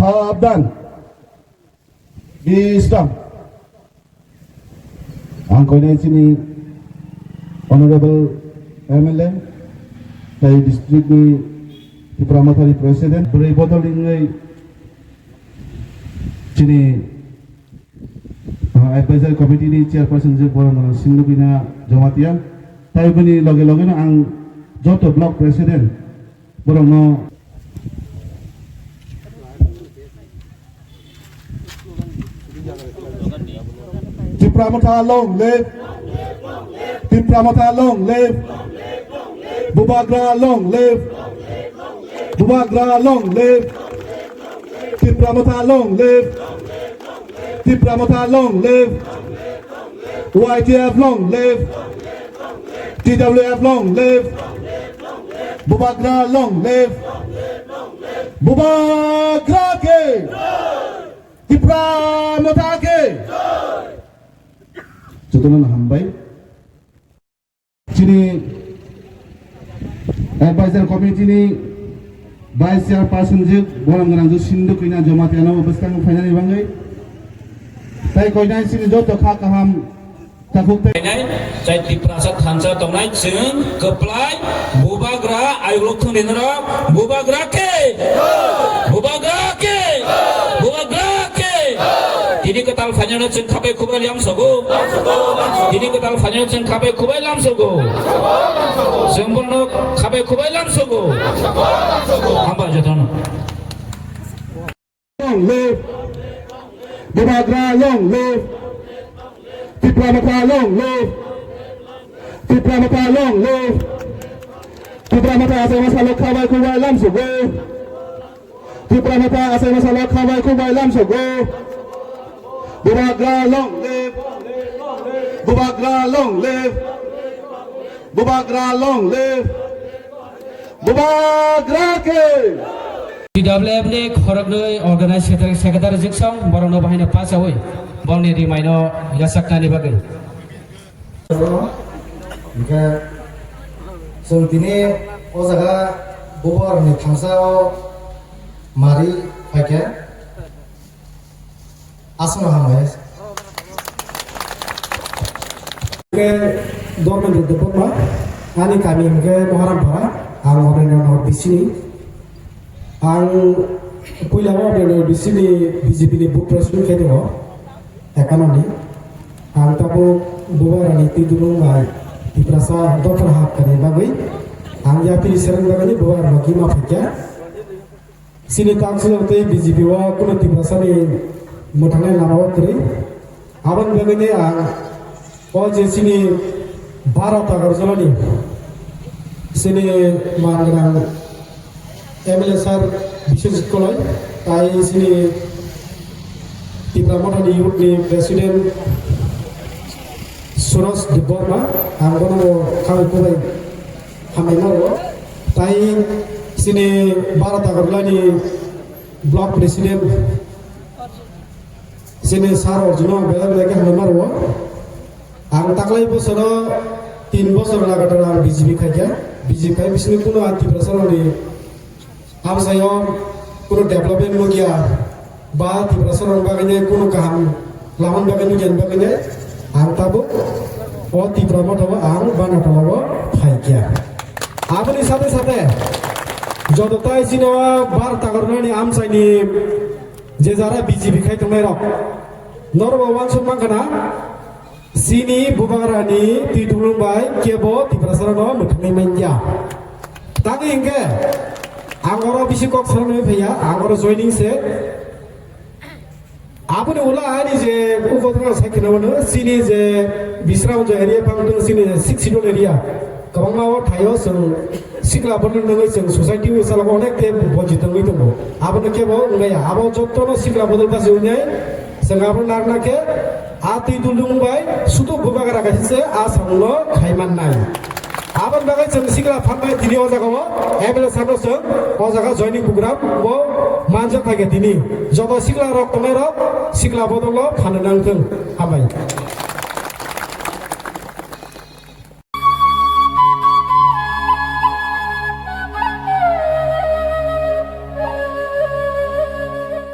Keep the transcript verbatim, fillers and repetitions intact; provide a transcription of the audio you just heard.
Sabdan. Be strong. Ang koinai chini Honorable M L A, tai district ni Tipra Mothani President, bwrwi bodol wngwi chini, ah, Advisory Committee ni Chairperson je borok no singdukina Jamatia, tai bini loge loge no ang joto Block President borok no Tipra Motha long live! Tipra Motha long live! Bubagra long live! Bubagra long live! Tipra Motha long live! Tipra Motha long live! Y T F long live! T W F long live! Bubagra long live! Bubagra ke! Tipra Motha ke! Jotono hambai. Chini Advisor Committee ni Vice Chairperson je borom gwnang je Sindhu Kanya Jamatia no bwskang phainani bangwi. Tai koinai chini joto kha kaham Takhuk tei nai, chai Tiprasa thansa tongnai chwng kwplai Bubagra ayuk thwngni norok Bubagra ke! Bubagra ke! Bubagra ke! Tini kwtal phainano chwng khapai khubai lamsogo. Tini kwtal phainano chwng khapai khubai lamsogo. Chwng bono khapai khubai lamsogo. Hambai jotono. Long live! Bubagra long live! Tipra Motha long live! Tipra Motha long live! Tipra Motha asai masa lokha bai kubai lam sugo. Tipra Motha asai masa lokha bai kubai lam sugo. Bubagra long live! Bubagra long live! Bubagra long live! Bubagra ke! T W F ni khoroknwi organize secretary, secretary jiksong borokno bahaino pachawi borokni rimaino yachaknani bagwi. Hingke chwng tini o jaga bubagrani thangsao mari phaikha. Aswkno hambai. Hingke Dharmendra Debbarma, ani kami hingke Moharampara, ang Obendranagar B C ni. Ang puila o Obendranagar B C ni B J P ni booth president khe tongo, economy. Ang tabuk bubagrani twi dulung bai Tiprasa dophra hapkani bagwi ang yapri sereng bagwi bubagrano kima phaikha. Chini council tei B J P o kunu Tiprasa ni mwthangnai lama o kwrwi. Aboni bagwi ni ang o je chini Bharat Agartala ni chini man gwnang M L A sir Biswajit Koloi, tai chini Tipra Motha ni youth ni president Suraj Debbarma, ang bono khabai kubai hambai mano. Tai chini Bharat Agartala ni block president chini sir Arjuno ang belai belai khe hambai mano. Ang taklai bosoro tin bosor lagatar ang B J P khaikha. B J P khai bisini kuno ang Tiprasa ni Amsaio kunu development nukya, ba Tiprasa rok bagwi kunu kaham lamani bagwi nukya bagwi ang tabuk o Tipra Motha o ang bana tola o phaikya. Aboni sate sate joto tai chino bar tagarnani amsaini je jara B J P khai tongnai rok norok wansuk mankha na? Chini bubagrani twi dulung bai kebo Tiprasarano mwthangwi manya. Tangwi hwnkhe ang oro bisi kok sanwi phaiya, ang oro joining se. Aboni ulo ani je ukotrano sai kheno hwno, chini je Bisramganj area phang tong, chini je Sixth Schedule area. Kwbangma o thaio chwng sikla bono nungwi chwng society o salamo onek khe bonchit wngwi tongo. Abono kebo wngnai, abo jottono sikla bodol basi wngnai. Chwng abono narwkna khe a twi dulung bai sudo bubagra kaisa se a samungno khai mannai. Aboni bagwi chwng sikla phan bai tini o jaga o M L A sir no chwng o jaga joining program bo manjak phai khe tini joto sikla rok tongnai rok sikla bodol no phan nang thung. Hambai.